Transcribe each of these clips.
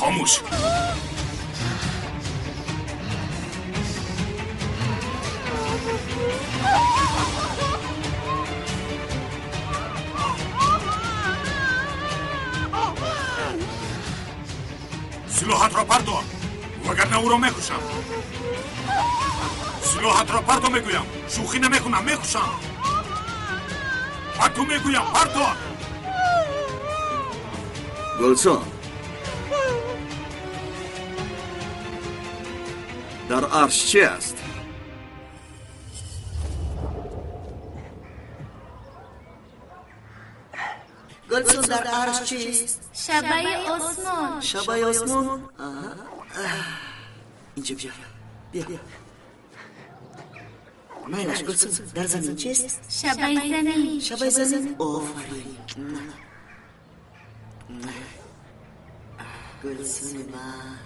خاموش. سلاحت را پرتو، وگرنه او را میکشم. سلاحت را پرتو میگویم، شوخی نمیکنم، میکشم. پرتو میگویم، پرتو. گلسون، در عرش چه است؟ گلسون در عرش چیست؟ شبه آسمان. شبه آسمان؟ اینجا بیا، بیا. مایلش گلسون در زمین چیست؟ شبه زمین. شبه زمین؟ آفرین. گلسون من.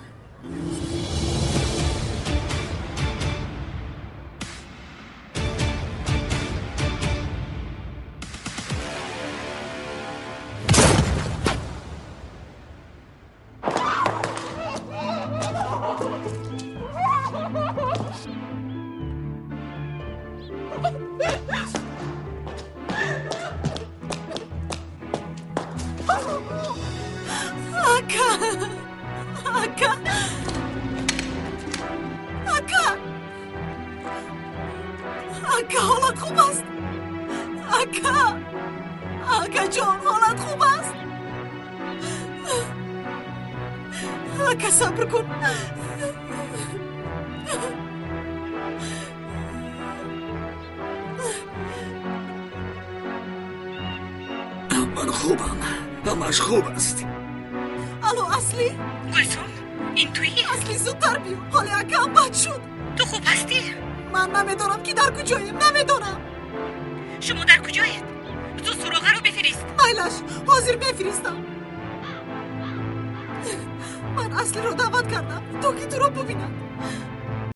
من خوبم، همش خوب است. الو اصلی؟ گلسون این تویی؟ اصلی زودتر بیا، حال اکم بد شد. تو خوب هستی؟ من نمیدانم که در کجاییم، نمیدانم. شما در کجایید؟ زود سراغه رو بفرست. مایلش حاضر بفرستم. من اصلی رو دعوت کردم تا که تو رو ببینم.